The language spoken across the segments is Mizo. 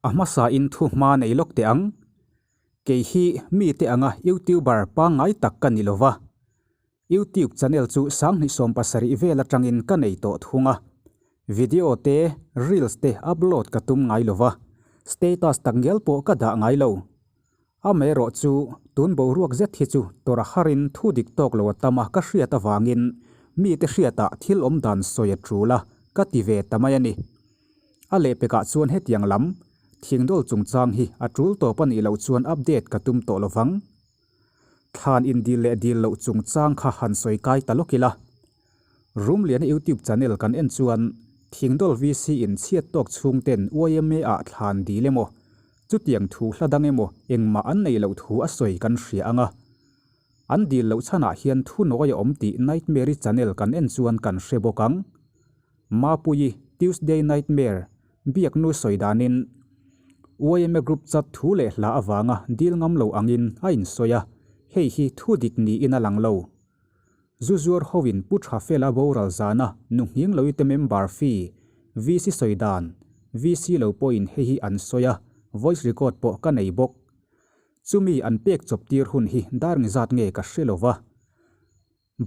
A hmasa in thu hma nei lawk teh ang. Kei hi mite anga YouTuber pangngai tak ka ni lova. YouTube channel chu 2017 vel atangin ka nei tawh thung a. Video te, reels te upload ka tum ngai lova, status takngial pawh ka dah ngai lo. Amaherawh chu tun boruak zet hi chu tawrh a harin thu dik tawk lo a tam a ka hriat avangin mite hriatah thil awm dan sawi a tul a ka ti ve ta mai a ni. A lehpekah chuan hetiang lam thingdawl chungchang hi a tul tawp a nih loh chuan update ka tum tawh lovang. Thlan indil leh dil loh chungchang kha han sawi kai ta lawk ila. Rumliana YouTube channel kan en chuan Thingdawl VC in chhiat tawk chhung ten YMA ah thlan dil emaw, chutiang thu hla dang emaw engmah an nei loh thu a sawi kan hria ang a. An dil loh chhanah hian thu nawi a awm tih Nightmare-i channel kan en chuan kan hre bawk ang. Mapuii Tuesday Nightmare biaknu sawi danin YMA group chat thu leh hla avanga dil ngam lo angin a insawi a, hei hi thu dik niin a lang lo. Zu zuar hoin Pu Thafela boral zana nu nghing loite member fee VC sawi dan, VC lo pawhin hei hi an sawi a, voice record pawh ka nei bawk. Chumi an pek chawp tir hun hi dar ngi zat nge ka hre lova.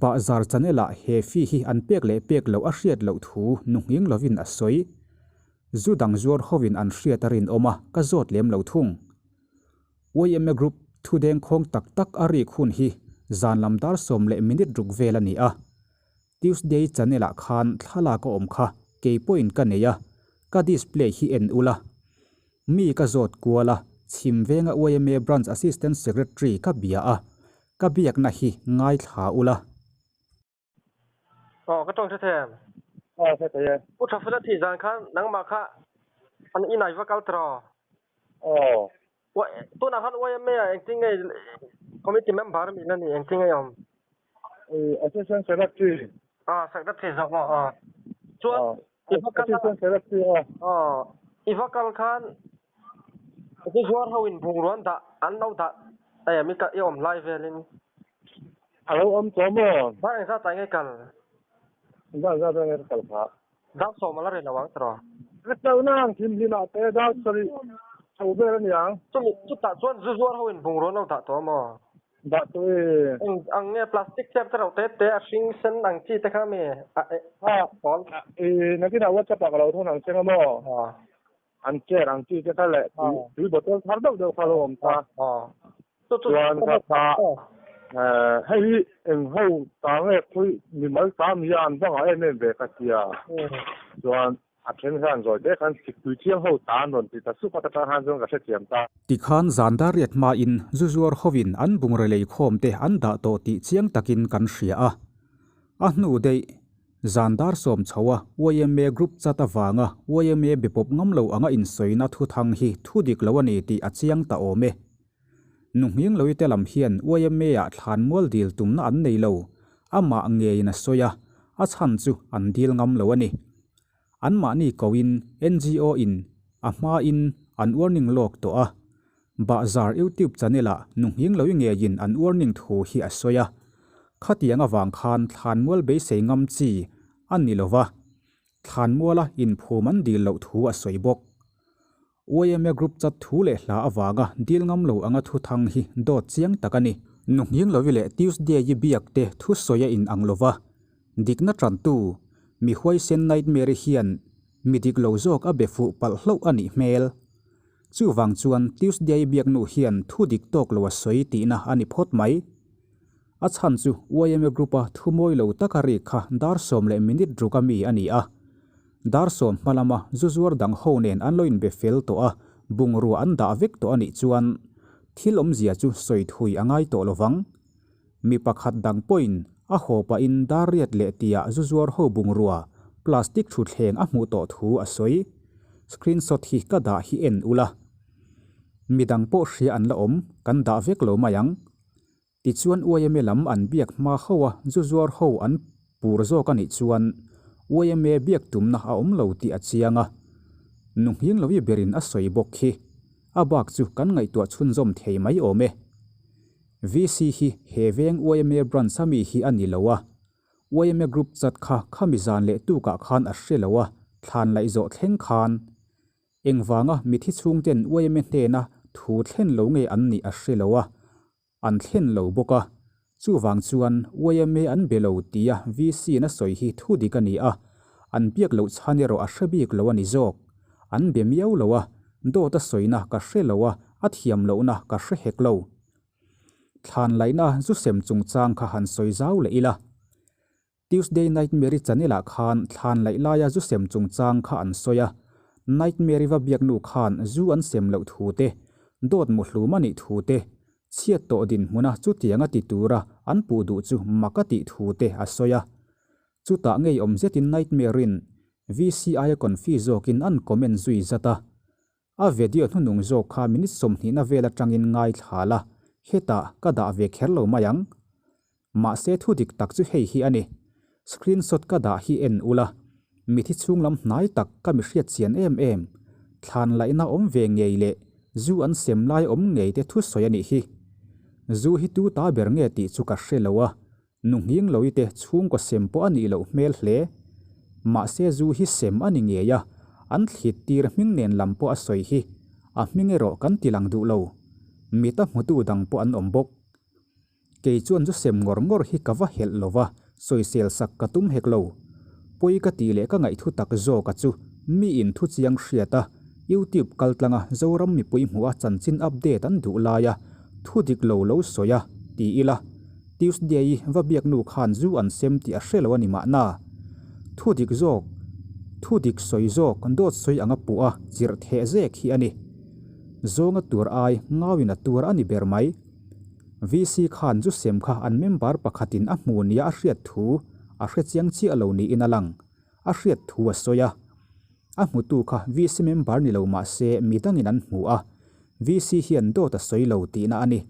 Bahzar channel ah he fee hi an pek leh pek loh a hriat loh thu nu nghing lovin a sawi. Zu dang zuar hoin an hriat a rinawm a, ka zawt lem lo thung. YMA Group thu dengkhawng tak tak a rik hun hi zan lam dar sawm leh minute ruk vel a ni a. Tuesday channel ah khan thlalak a awm kha kei pawhin ka nei a, ka display hi en ula. Mi ka zawt kual a, chhim venga YMA Branch Assistant Secretary ka bia a, ka biakna hi ngaithla ula. Aw ka tawng hre thei em? Aw hre thei e. Pu Thafela thih zan khan nangmah kha an inah i va kal tawh raw? Aw. Tunah khan YMA ah engtin nge committee member mi la ni engtin nge i awm? Assistant secretary. Ah secretary zawk maw aw. Chuan i va kal a. Assistant secretary aw. Aw i va kal khan zu zuar ho in bungrua an dah an lo dah em i awm lai velin. A lo awm tawh maw? Dar engzat ah nge kal? Dar engzat ah nge ka kal phah? Dar sawm a la ri lo ang tiraw? Ka chauh na ang thimhlim ah te dar sarih chho vel a niang. Chumi chutah chuan zu zuar ho in bungrua an lo dah tawh maw? Dah tawh e. Eng ang nge plastic chep te reuh te te a hring sen ang chi te kha mi a e a pawl. E nakinah WhatsApp ah ka lo thawn ang che nga maw? Aw. An chair ang chi te kha leh tui bottle thar deuh deuh kha lo awm ta. Chuan ka kha hei hi eng ho ta nge khawi mimal ta mi a an va ngah em em ve ka tia. Chuan a then hian zawi te khan sikpui thiang ho ta an rawn ti ta sup a ta tang khan chuan ka hrethiam ta. Tikhan zan dar riat hmain zu zuar hovin an bungraw lei khawm te an dah tawh tih chiang takin kan hria a. A hnu daih Zan dar sawm chho a YMA group chat avanga YMA be pawp ngam lo anga insawina thuthang hi thu dik lo a ni tih a chiang ta awm e. Nu nghing loite lam hian YMA ah thlan mual dil tumna an nei lo, amah ngeiin a sawi a, a chhan chu an dil ngam lo a ni. Anmahni koin NGO in a hmain an warning lawk tawh a, Bahzar YouTube channel ah nu nghing loi ngeiin an warning thu hi a sawi a. Khatiang avang khan thlanmual beisei ngam chi a ni lova, thlanmuala inphum an dil loh thu a sawi bawk. YMA group chat thu leh hla avanga dil ngam lo anga thuthang hi dawt chiang tak a ni. Nu nghing loi leh Tuesday-i biak te thusawi a inang lova, dikna tantu mi huaisen Nightmare-i hian mi dik lo zawk a be fuh palh hlauh a nih hmel. Chuvang chuan Tuesday biaknu hian thu dik tawk lo a sawi tihna a ni phawt mai. A chhan chu YMA Group-a thu mawi lo taka rik kha dar sawm leh minute ruk a mi a ni a. Dar sawm hma lama zu zuar dang ho nen an lo inbe fel tawh a, bungrua an dah vek tawh a nih chuan thil awmzia chu sawi thui a ngai tawh lovang. Mi pakhat dang pawhin a haw pahin dar riat leh tia zu zuar ho bungrua plastic thutthleng a hmuh tawh thu a sawi. Screenshot hi ka dah hi en ula. Midang pawh hria an la awm, kan dah vek lo mai ang. Tichuan YMA lam an biak hma ho a zu zuar ho an pur zawk a nih chuan YMA biak tumna a awm lo tih a chiang a. Nu nghing lohi berin a sawi bawk khi. A bak chu kan ngaihtuah chhunzawm thei mai awm e. VC hi he veng YMA branch a mi hi a ni lo a, YMA group chat kha khami zan leh tukah khan a hre lo a, thlan laih zawh thleng khan. Engvanga mithi chhungten yma hnena thu thlen lo nge an nih a hre lo a, an thlen lo bawk a. Chuvang chuan yma an be lo tia VC-in a sawi hi thu dik a ni a, an biak loh chhan erawh a hre bik lo a ni zawk. An be miau lo a, dawt a sawina ka hre lo a, a thiam lohna ka hre hek lo. Thlan laihna zu sem chungchang kha han sawi zau leh ila. Tuesday Nightmare-i channel-ah khan thlan laih laia zu sem chungchang kha an sawi a, Nightmare-i va biak nu khan zu an sem loh thu te, dawt muhlum a nih thu te, chhiat tawh dinhmuna chutianga ti tura an puh duh chu mak a tih thu te a sawi a. Chutah ngeiawm zetin Nightmare-in VCI-a confi zawkin an comment zui zat a. A video hnunung zawk kha minute sawmhnihna vel atangin ngaithla la, hetah ka dah ve kher lo mai ang. Mahse thu dik tak chu hei hi a ni. Screenshot ka dah hi en ula, mithi chhunglam hnai tak ka mi hriat chian em em, thlan laihna awm ve ngei leh zu an sem lai awm ngei te thu sawi a nih hi. Zu hi tu ta ber nge tih chu ka hre lo a, Nu nghing lo ite chhungkaw sem pawh a nih loh hmel hle. Mahse zu hi sem a ni ngei a, an thlit tir hming nen lam pawh a sawi hi a hming erawh kan ti lang duh lo. Mita hmutu dang pawh an awm bawk. Kei chuan zu sem ngawr ngawr hi ka va helh lo va, sawisel sak ka tum hek lo. Pawi ka tih leh ka ngaihthu tak zawk a chu miin thu chiang hriat a, YouTube kaltlanga Zoram mipui hmuh a chanchin update an duh lai a, thu dik lo lo sawi a, ti ila. Tuesday-i va biak nu khan zu an sem tih a hre lo a ni mahna. Thu dik zawk, thu dik sawi zawk dawt sawi anga puh a chirh theh zek hi a ni. Zawnga tur ai ngauin a tuar a ni ber mai. VC khan zu sem kha an member pakhatin a hmu nia a hriat thu a hre chiang chiah lo niin a lang. A hriat thu a sawi a. A hmutu kha VC member ni lo mah se midangin an hmu a. VC hian dawt a sawi lo tihna a ni.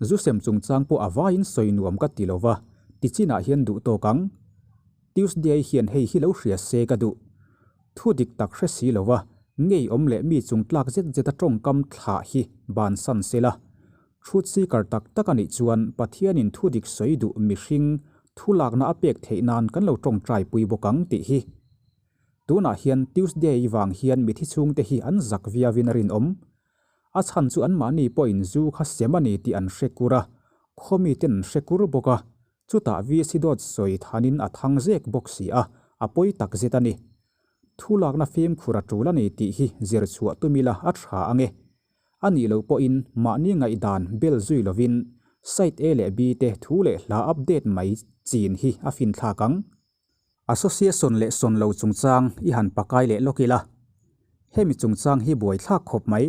Zu sem chungchang pawh a vaiin sawi nuam ka ti lo va, tichinah hian duh tawk ang. Tuesday hian hei hi lo hria se ka duh. Thu dik tak hre si lo va, ngei awm leh mi chung tlak zet zet a tawngkam thlah hi bansan se la. Truth seeker tak tak a nih chuan Pathianin thu dik sawi duh mihring thu lakna a pek theih nan kan lo tawngtai pui bawk ang tih hi. Tunah hian Tuesday vang hian mithi chhungte hi an zak viauin a rinawm. A chhan chu anmahni pawhin zu kha sem a ni tih an hre kur a, khaw miten an hre kur bawk a, chutah VC dawt sawi thanin a thang zek bawk si a, a pawi tak zet a ni. Thu lakna fimkhur a tul a ni tih hi zir chhuah tum ila a tha ang e. A nih loh pawhin mahni ngaihdan bel zui lovin site A leh B te thu leh hla update mai chin hi a finthlak ang. Association leh sawn lo chungchang i han pakai leh lawk ila. Hemi chungchang hi buaithlak khawp mai.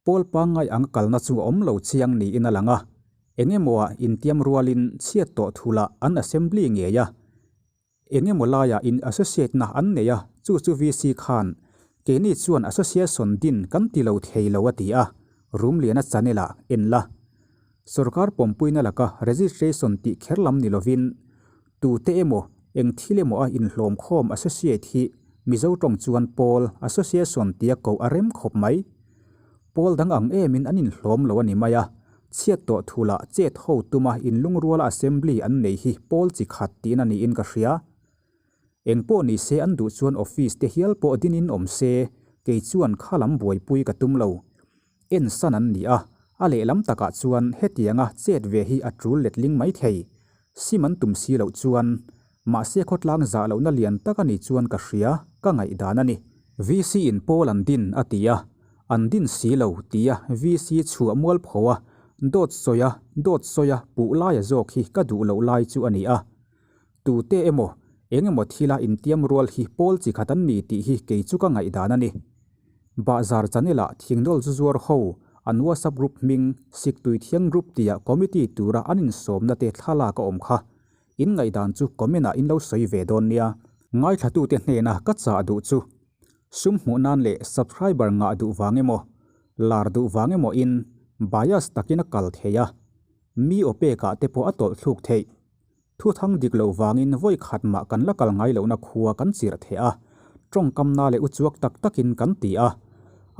Pawl pangngai anga kalna chu a awm lo chiang niin a lang a. Eng emaw ah intiam rualin chhiat tawh thulah an assembly ngei a. Eng emaw laiah in associate na an nei a, chu chu VC khan keini chuan association din kan ti lo thei lo a ti a, Rumliana channel ah en la. Sorkar pawmpuina laka registration tih kher lam ni lovin Tute emaw, eng thil emaw a inhlawm khawm associate hi Mizo tawng chuan pawl, association, tia koh a rem khawp mai. Pawl dang ang emin an inhlawm lo a ni mai a, chhiat tawh thula chet ho tuma inlungruala assembly an nei hi pawl chi khat tiin a niin ka hria. Eng pawh ni se an duh chuan office te hial pawh dinin awm se, kei chuan kha lam buaipui ka tum lo. En san an ni a, a lehlam takah chuan hetianga chet ve hi a tul letling mai thei. Sim an tum si loh chuan, mahse khawtlang zah lohna lian tak a ni chuan ka hria, ka ngaihdan a ni. VC in pawl an din a ti a, an din si lo tia VC chhuah mualpho a, dawt sawi a, dawt sawi a puh laia zawk hi ka duh loh lai chu a ni a. Tute emaw, eng emaw thila intiam rual hi pawl chi khat an ni tih hi kei chu ka ngaihdan a ni. Bahzar channel-ah thingnawl zu zuar ho an WhatsApp group hming Siktui Thiang Group tia committee tura an insawmna te thlalak a awm kha. In ngaihdan chu comment-ah in lo sawi ve dawn nia. Ngaithlatute hnena ka chah duh chu sum hmuh nan leh subscriber ngah duh vang emaw, lar duh vang emaw in bias takin a kal thei a, mi aw pekah te pawh a tawlh thluk theih. Thu thang dik loh vangin vawi khat mah kan la kal ngai lohna khua kan chirh theh a, tawngkamna leh uchuak tak takin kan ti a.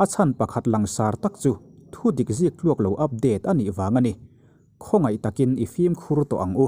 A chhan pakhat langsar tak chu thu dik zik tluak lo update a nih vang a ni. Khawngaih takin i fimkhur tawh ang u.